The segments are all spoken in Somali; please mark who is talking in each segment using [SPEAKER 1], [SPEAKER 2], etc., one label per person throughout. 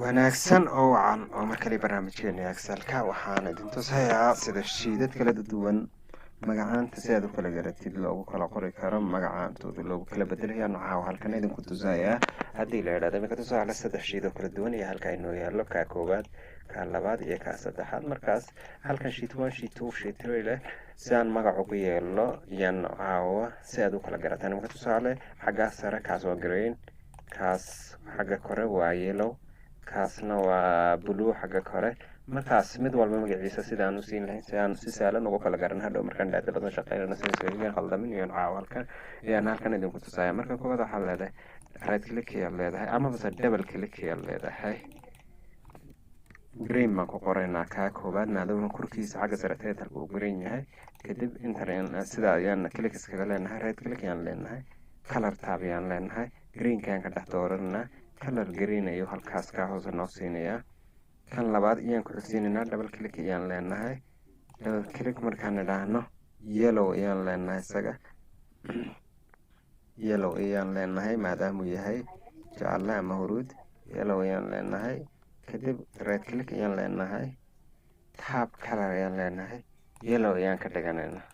[SPEAKER 1] Wanaagsan oo wacan oo markale barnaamijkeena Excelka waxaan idin tusayaa sida sheetad kala duwan magacaanta si aad u kala garatid loogu kala qori karo, magacaantooda loogu kala bedelayo. Caawa halkan idinku tusayaa, haddii la idhahdo imika tusaale, saddex sheet oo kala duwan iyo halka inoo yaallo, kaa koowaad, kaa labaad iyo kaa saddexaad. Markaas halkan sheet one, sheet two, sheet three leh si aan magac ugu yeelno yan caawa si aad u kala garataan. Imika tusaale, xaggaa sare kaas waa green, kaas xagga kore waa yellow, kaasna waa blue xagga kore. Markaas mid walba magaciisa sidaan u siin lahayn si aan si sahlan ugu kala garan hadhow markaan data badan shaqeynayno, si qaldamin iyo caawa halkan ayaan halkan idinku tusaya. Marka koowaad waxaad leedahay right click ayaad leedahay amaba double click ayaad leedahay. Green baan ku qoraynaa kaa koowaad, maadaama korkiisa xagga sare titleka uu green yahay. Kadib enter sida ayaan click iskaga leenahay, right click ayaan leenahay, color tab ayaan leenahay, greenkaan ka dhex dooranaa. Color green ayuu halkaas kaa hoose noo siinayaa. Kan labaad ayaan ku xigsiinaynaa, double click ayaan leenahay. Double click markaan idhaahno, yellow ayaan leenahay, isaga yellow ayaan leenahay maadaamuu yahay jaalle ama huruud, yellow ayaan leenahay. Kadib right click ayaan leenahay, tab color ayaan leenahay, yellow ayaan ka dhiganaynaa,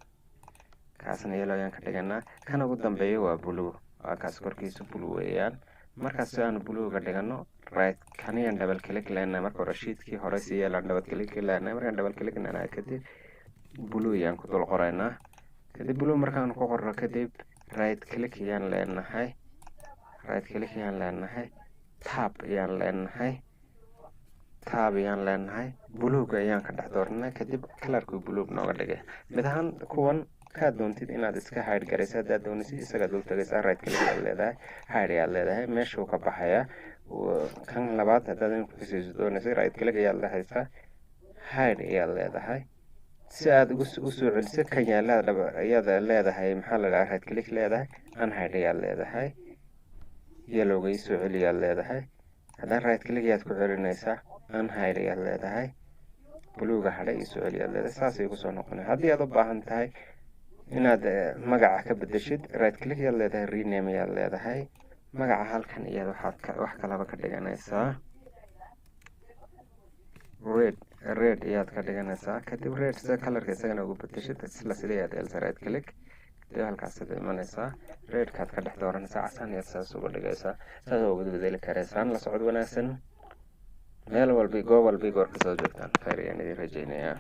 [SPEAKER 1] kaasna yellow ayaan ka dhiganaa. Kan ugu dambeeya waa blue, waa kaas korkiisa blue weeyaan. Markaas si aanu blue ga dhigano, right kaniyaan double click leenahay. Marka hore sheetkii hore si yeelaan double click leenahay. Markaan double click leenahay kadib, blue ayaan ku dul qoraynaa. Kadib blue markaan ku qorno kadib, right click ayaan leenahay, right click ayaan leenahay, tab ayaan leenahay, tab ayaan leenahay, buluug ayaan ka dhex dooranay. Kadib colorkuu buluug nooga dhigay. Mid ahaan kuwan kaa doontid inaad iska hide garaysa haddaad doonaysid, isagaa dul tagaysaa, right click ayaad leedahay, hide ayaad leedahay, meeshuu ka baxayaa. Kan labaad haddaad in ku xusayso doonaysay, right click ayaad lehaysaa, hide ayaad leedahay. Si aad usoo celiso kan yaalaad ayaad leedahay, maxaa la dhahaa, right click leedahay, unhide ayaad leedahay, yellowga isoo celiyaad leedahay. Haddana right click ayaad ku celinaysaa, unhide ayaad leedahay, buluuga hadhay isoo celiyaad leedahay. Saasay kusoo noqonay. Haddii aad u baahan tahay inaad magaca ka bedeshid, right click ayaad leedahay, rename ayaad leedahay. Magaca halkan iyaad waxaad wax kalaba ka dhiganaysaa, red, red ayaad ka dhiganaysaa. Kadib red sida colorka isagana ugu bedeshid, isla sida ayaad yeelsa, right click, kadib halkaas ad imanaysaa, redkaad ka dhex dooranaysaa, casaan ayaad saas uga dhigaysaa. Saas uga bedeli karaysaan. La socod wanaagsan meel walbi, goob walbi, goor kasoo joogtaan. Khayr ayaan idin rajeynayaa.